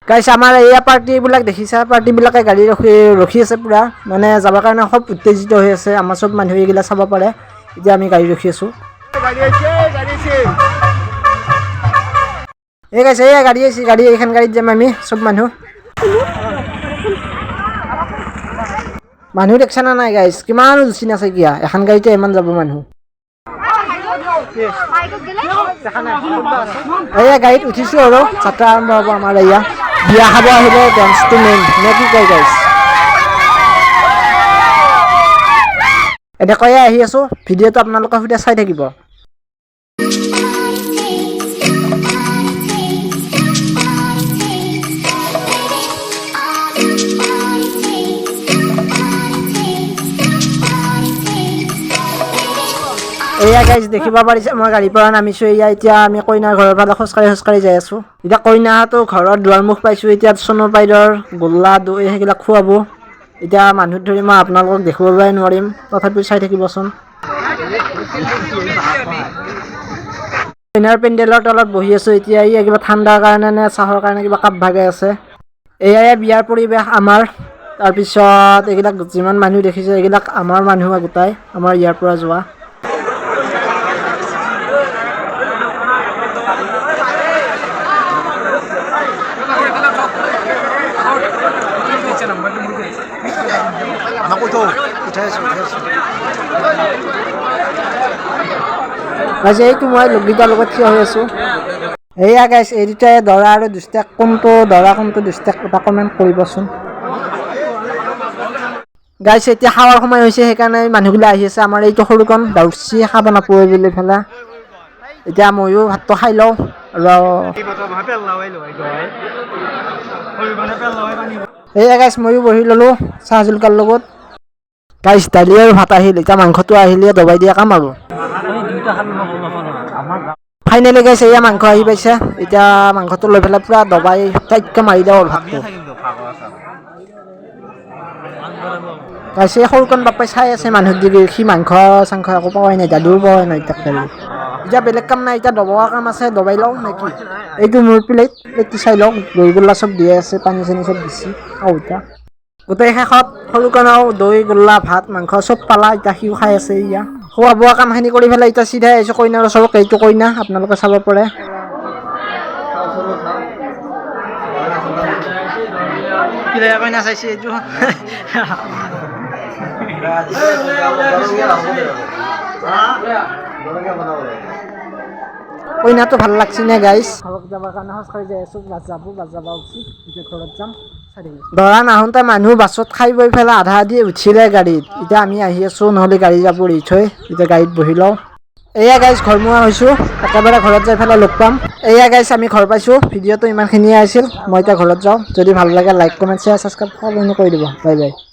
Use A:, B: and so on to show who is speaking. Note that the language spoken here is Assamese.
A: গাইছ, আমাৰ এয়া পাৰ্টিবিলাক দেখিছা, পাৰ্টিবিলাকে গাড়ী ৰখি ৰখি আছে পূৰা, মানে যাবৰ কাৰণে খুব উত্তেজিত হৈ আছে। আমাৰ চব মানুহ এইগিলা চাব পাৰে। এতিয়া আমি গাড়ী ৰখি আছোঁ। এই গাইছ, এইয়া গাড়ী আহিছে, গাড়ী। এইখন গাড়ীত যাম আমি চব মানুহ। মানুহ দেখছা না নাই গাইছ? কিমান উলচি আছে কিয়া, এখন গাড়ীতে ইমান যাব মানুহ। এয়া গাড়ীত উঠিছোঁ আৰু যাত্ৰা আৰম্ভ হ'ব আমাৰ। এয়া বিয়া খাব আহিব, ডেন্সটো মেইন নে কি কয় গাইছ? এনেকৈয়ে আহি আছোঁ, ভিডিঅ'টো আপোনালোকে সৈতে চাই থাকিব। এয়া গাইজ, দেখিব পাৰিছে, মই গাড়ীৰ পৰা নামিছোঁ। এয়া এতিয়া আমি কইনাৰ ঘৰৰ ফালে খোজকাঢ়ি খোজকাঢ়ি যাই আছোঁ। এতিয়া কইনাটো ঘৰৰ দুৱাৰমুখ পাইছোঁ। এতিয়া চনৰ পাইদৰ গোল্লা দৈ সেইবিলাক খুৱাব। এতিয়া মানুহ ধৰি মই আপোনালোকক দেখুৱাবই নোৱাৰিম, তথাপিও চাই থাকিবচোন। কইনাৰ পেণ্ডেলৰ তলত বহি আছোঁ এতিয়া। এই কিবা ঠাণ্ডাৰ কাৰণে নে চাহৰ কাৰণে কিবা কাপ ভাগাই আছে। এয়াই বিয়াৰ পৰিৱেশ আমাৰ। তাৰপিছত এইবিলাক যিমান মানুহ দেখিছে, এইবিলাক আমাৰ মানুহ গোটাই আমাৰ ইয়াৰ পৰা যোৱা। গাইছ, এইটো মই লোকগীতৰ লগত থিয় হৈ আছোঁ। এয়া গাইছ, এই দুটাই দৰা আৰু দুষ্টেক। কোনটো দৰা, কোনটো দুষ্টেক, এটা কমেণ্ট কৰিবচোন। গাইছ, এতিয়া খাৱাৰ সময় হৈছে, সেইকাৰণে মানুহগিলা আহি আছে। আমাৰ এইটো সৰুকণ দাউচি খাব নাপায় বুলি পেলাই। এতিয়া ময়ো ভাতটো খাই লওঁ আৰু এয়া গাইছ, ময়ো বহি ল'লোঁ চাহ জলকাৰ লগত। গাইছ, দালি আৰু ভাত আহিল, এতিয়া মাংসটো আহিলে দবাই দিয়া কাম। আৰু ফাইনেলি গাইছ, এয়া মাংস আহি পাইছে। এতিয়া মাংসটো লৈ পেলাই পূৰা দবাই টাইটকৈ মাৰি দিওঁ আৰু ভাতটো। গাইছ, এই সৰুকণ বাপাই চাই আছে মানুহ দিগি। সি মাংস চাংস একো পোৱাই নাই, দালিও পোৱাই নাই তাক। এতিয়া বেলেগ কাম নাই, এতিয়া দবোৱা কাম আছে, দবাই লওঁ নেকি? এইটো মোৰ প্লেট, প্লেটটো চাই লওক। দৈ গোল্লা চব দিয়া আছে, পানী চানী চব দিছে। খাওঁ এতিয়া। গোটেই শেষত সৰুকণেও দৈ গোল্লা ভাত মাংস চব পালা, এতিয়া সিও খাই আছে। ইয়া খোৱা বোৱা কামখিনি কৰি পেলাই এতিয়া চিধাই আহিছোঁ কইনাৰ ওচৰত। এইটো কইনা, আপোনালোকে চাব পাৰে। কইনা চাইছে এইটো। কইনাটো ভাল লাগছে নে গাইছ? ঘৰত যাবৰ কাৰণে খোজকাঢ়ি যাই আছোঁ। বাছ যাব, বাছ যাব উঠি এতিয়া ঘৰত যাম। দৰা নাহোঁতে মানুহ বাছত খাই বৈ পেলাই আধা আধি উঠিলে গাড়ীত। এতিয়া আমি আহি আছোঁ, নহ'লে গাড়ী যাব এৰি থৈ। এতিয়া গাড়ীত বহি লওঁ। এয়া গাইছ, ঘৰমুৱা হৈছোঁ, একেবাৰে ঘৰত যাই পেলাই লগ পাম। এয়া গাইছ, আমি ঘৰ পাইছোঁ। ভিডিঅ'টো ইমানখিনিয়ে আছিল, মই এতিয়া ঘৰত যাওঁ। যদি ভাল লাগে, লাইক, কমেণ্ট, শ্বেয়াৰ, ছাবস্ক্ৰাইব সকলোখিনি কৰি দিব। Bye bye.